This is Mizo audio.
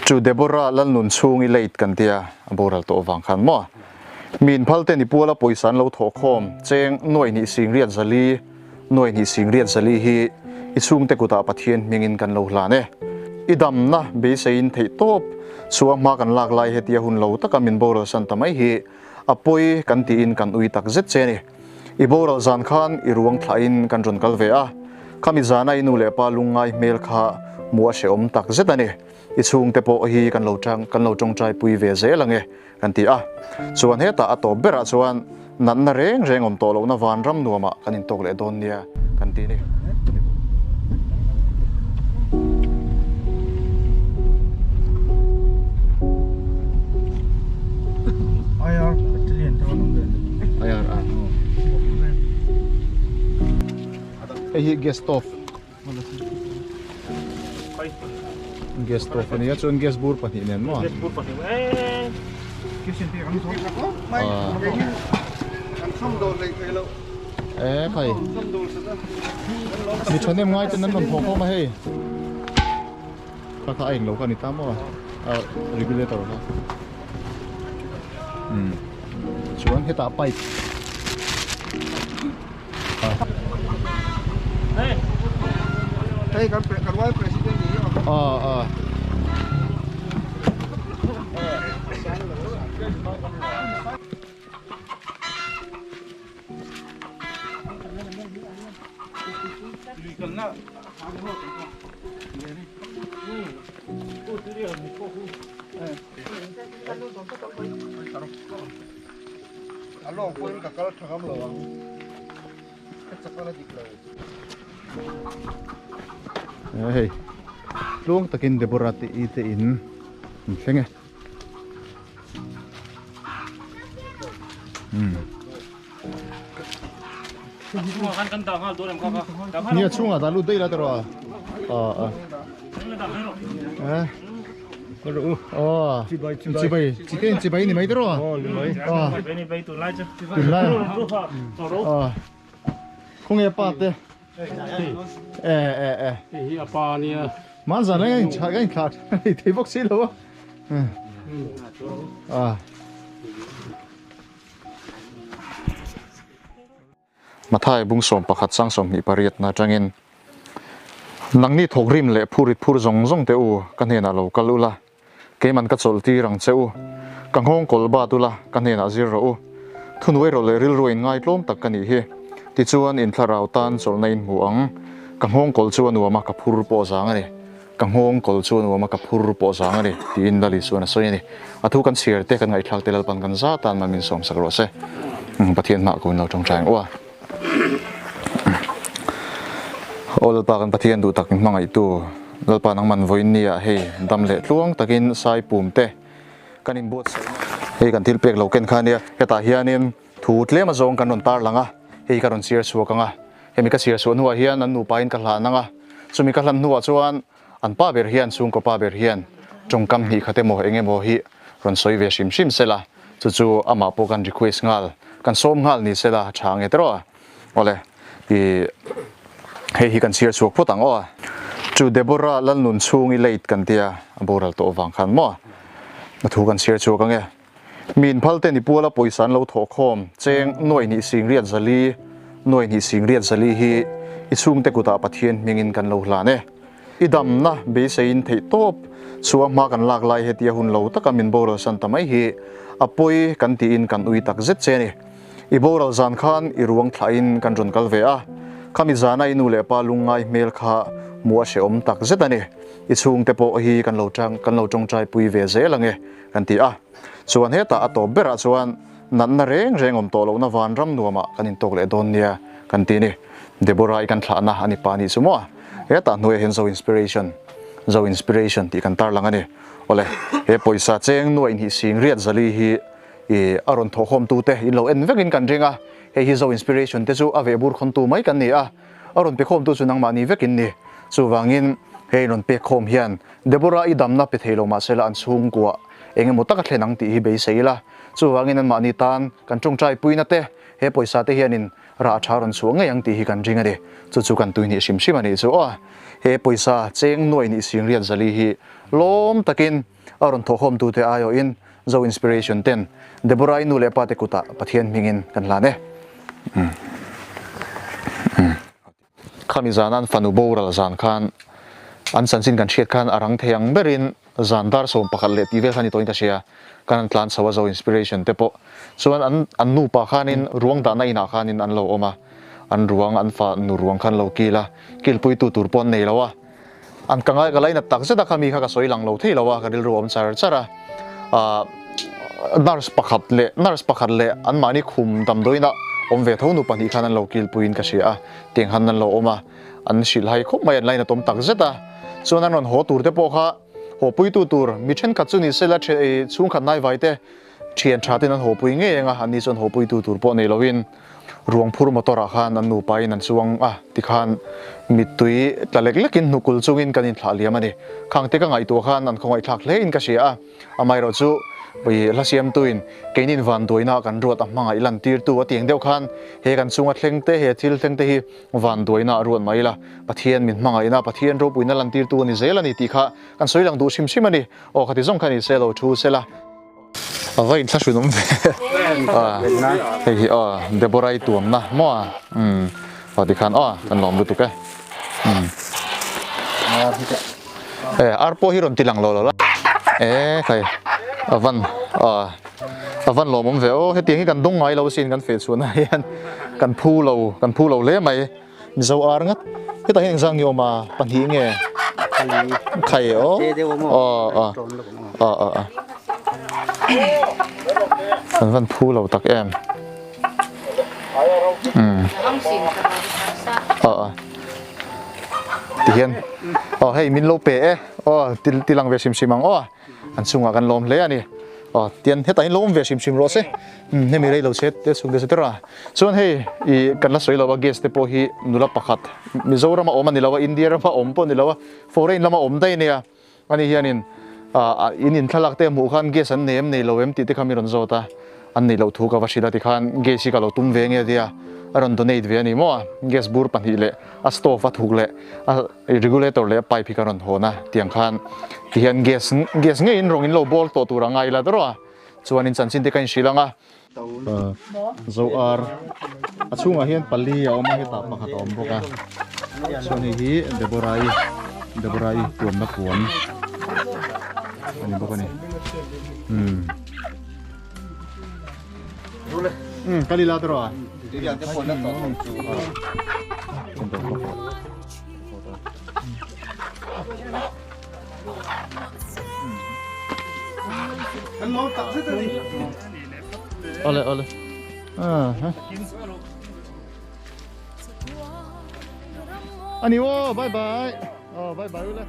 Chu Deborah Lalnun chhung i late kan tia a boral tawh vang khan maw? Min phal te ni puala pawisa an lo thawh khawm cheng nuaih hnih sing riat zali nuaih hnih sing riat zali hi i chhungte kutah Pathian hmingin kan lo hlan e. I damna beiseiin theih tawp chhuah hma kan lak lai hetia hun lo taka min boral san ta mai hi a pawi kan tiin kan ui tak zet che a ni. I boral zan khan i ruang thlahin kan rawn kal ve a, khami zana i nu leh pa lungngai hmel kha hmuh a hrehawm tak zet a ni. I chhungte pawh hi kan lo tang kan lo tawngtai pui ve zel ang e kan ti a. Chuan hetah a tawp berah chuan natna reng reng awm tawh lohna vanram nuamah kan intawk leh dawn nia kan ti a ni. Hei hi gas stove gas stove a nia chuan gas bur pahnih nen maw e khai mi thahnem ngai ten an rawn thawh khawm a hei kha kha a englo kha a ni ta maw a regulator kha umm chuan hetah pipe Hei kan kan Y president ni a a A lawng pawhin ka kal tha ngam lo ang ka chakal a dik lo. Hei tluang takin Deborah te i te in an thleng e. Nia chhungah dah lut daih la tawh a. A a. Aw chibai chite in chibai ni mai tawh a. Aw tunlai. Aw khawnge pa te. E e e. Hei hi a pa ania. Man zan reng a in chhah ka in thlah thei bawk si lo a. A. Mathai bung 11 sang 28 na atangin Nangni thawk rim leh phurit phur zawng zawng te u ka hnenah lo kal ula, keiman ka chawlh tir ang che u, ka nghawng kawl bat ula ka hnenah zir rawh u, thunuai rawh leh rilru in ngaitlawm tak ka nih hi, tichuan in thlarau tan chawlhna in hmu ang, ka nghawng kawl chu a nuam a ka phur pawh zang a ni. Ka nghawng kawl chu a nuam a, ka phur pawh zang a ni, tiin Lali chuan a sawi a ni. A thu kan chhiar te, kan ngaihthlak te Lalpan kan za tan man min sawmsak rawh se. Pathian hmah ko in lo tawngtai ang u a. Aw Lalpa kan Pathian duh tak min hmangaihtu, Lalpa nangman vawiin nia hei dam leh tluang takin sai pum te kan inbuatsaihna hei kan thil pek lo ken kha ania, hetah hianin thu tlem azawng kan rawn tarlang a, hei ka rawn chhiar chhuak ang a. Hemi ka chhiar suah hnuah hian an nupain ka hlan ang a, chumi ka hlan hnuah chuan an pa ber hian, chhungkaw pa ber hian tawngkam hnih khat emaw eng emaw hi rawn sawi ve hrim hrim sela, chu chu amah pawh kan request nghal, kan sawm nghal ni sela tha nge tawh a. Awle, i hei hi kan chhiar chhuak phawt ang aw a. Chu Deborah Lalnun chhung i late kan tia a boral tawh vang khan maw? A thu kan chhiar chhuak ang e. Min phal te ni puala pawisa an lo thawh khawm cheng nuaih hnih sing riat zali, nuaih hnih sing riat zali hi i chhungte kutah Pathian hmingin kan lo hlan e. I damna beiseiin theih tawp chhuah hma kan lak lai hetia hun lo taka min boral san ta mai hi a pawi kan tiin kan ui tak zet che a ni. I boral zan khan i ruang thlahin kan rawn kal ve a, khami zana i nu leh pa lungngai hmel kha hmuh a hrehawm tak zet a ni. I chhungte pawh hi kan lo tang kan lo tawngtai pui ve zel ang e. Kan ti a, chuan hetah a tawp berah chuan natna reng reng awm tawh lohna vanram nuamah kan intawk leh dawn nia kan ti ni. Deborah-i kan thlahna a ni pa nih chu maw? Hetah hnuaiah hian Zo Inspiration, Zo Inspiration tih kan tarlang a ni. Awle, he pawisa cheng nuaih hnih sing riat zali hi i a rawn thawhkhawmtute in lo en vekin kan ring a, hei hi Zo Inspiration te chu a vehbur khawntu mai kan ni a, A rawn pe khawmtu chu nangmahni vekin ni. Chuvangin hei rawn pek khawm hian Deborah-i damna pe thei lo mahsela an chhungkuah eng emaw taka thlen ang tih hi beisei ila. Chuvangin anmahni tan kan tawngtai puina te, he pawisa te hianin rah tha rawn chhuah ngei ang tih hi kan ring a ni. Chu chu kan tuihnih hrim hrim a nih chu aw. He pawisa cheng nuaih nih sing riat zali hi lawm takin. A rawn thawhkhawmtute aiawhin Zo Inspiration ten Deborah-i nu leh pa te kutah Pathian hmingin kan hlan e. Khami zana an fanu boral zan khan an chanchin kan hriat khan a rang thei ang berin zan dar 11 leh tih vel kha ni tawhin ka hria. Kan han tlan chho a Zo Inspiration te pawh chuan an an nupa khanin ruang dahna inah khanin an lo awm a, an ruang an fa nu ruang khan lo kil a, kilpuitu tur pawh an nei lo a. An ka ngai ka lainat tak zet a kha mi kha ka sawi lang lo thei lo a, ka rilru a awm char char a. Ahh nurse pakhat leh nurse pakhat leh anmahni khum damdawiin ah awm ve tho nu pahnih khan an lo kilpuiin ka hria a, tiang khan an lo awm a, an hrilh hai khawp mai an lainat awm tak zet a. Chuan an rawn haw tur te pawh kha haw puitu tur mi thenkhat chu ni sela chhungkhat hnaivai te thian tha ten an haw pui ngei ang a, anni chuan haw puitu tur pawh nei loin ruang phur motor ah khan an nupa in an chuang a tikhan mittui tla lek lek in hnukul chungin kan inthlah liam a ni. Khang te ka ngaihtuah khan an khawngaihthlak hle in ka hria a, amaherawh chu ih hla siamtuin keinin vanduaina ah kan ruat a hmangaih lan tirtu a tiang deuh khan he kan chunga thleng te he thil thleng te hi vanduaina ah ruat mai ila Pathian min hmangaihna Pathian ropuina lan tirtu a ni zel a ni tih kha kan sawi lang duh hrim hrim a ni. Aw khati zawng kha ni se lo thu sela. A va inthlahrun awm ve a hei hi aw Deborah i tuamna maw a umm aw tikhan aw kan lawm lutuk e umm e ar pawh hi rawn ti lang lo lo la e khai a van aw a van lawm awm ve aw hetiang hi kan dawng ngai lo asin kan feh chhuahna hian kan phu lo kan phu lo hle mai. Mizo ar ngat hetah hian engzang nge awm a pahnih nge khai aw aw aw aw aw aw kan van phu lo tak em umm aw aw tihian aw hei min lo pe e aw ti lang ve hrim hrim ang aw an chungah kan lawm hle a ni aw tian hetah hian lo awm ve hrim hrim rawh se umm hemi rei lo che te chhung te chu tawrh a chuan hei ih kan la sawi lo a gas te pawh hi nula pakhat Mizoram a awm a ni lo a India rama awm pawh a ni lo a foreign lama awm daih a nia ani hianin ah in in thlalak te a hmuh khan gas an nei em nei lo em tih te kha mi rawn zawt a an neih loh thu ka va hrilh a tikhan gas hi ka lo tum ve nge tia a rawn donate ve a ni maw a gas bur pahnih leh a stove a thuk leh a regulator leh a pipe hi ka rawn hawn a tiang khan tihian gas gas ngeiin rawng in lo bawl tawh tur a ngai la dawrh a chuanin chanchin te ka inhrilh ang a. Zo ar a chhungah hian pali a awm a hetah pakhat a awm bawk a chuan hei hi Deborah-i Deborah-i tuamna puan a ni bawk a ni umm umm kal ila te rawh a Ole ole. Aha. Ani aw bye bye. Aw bye bye ule.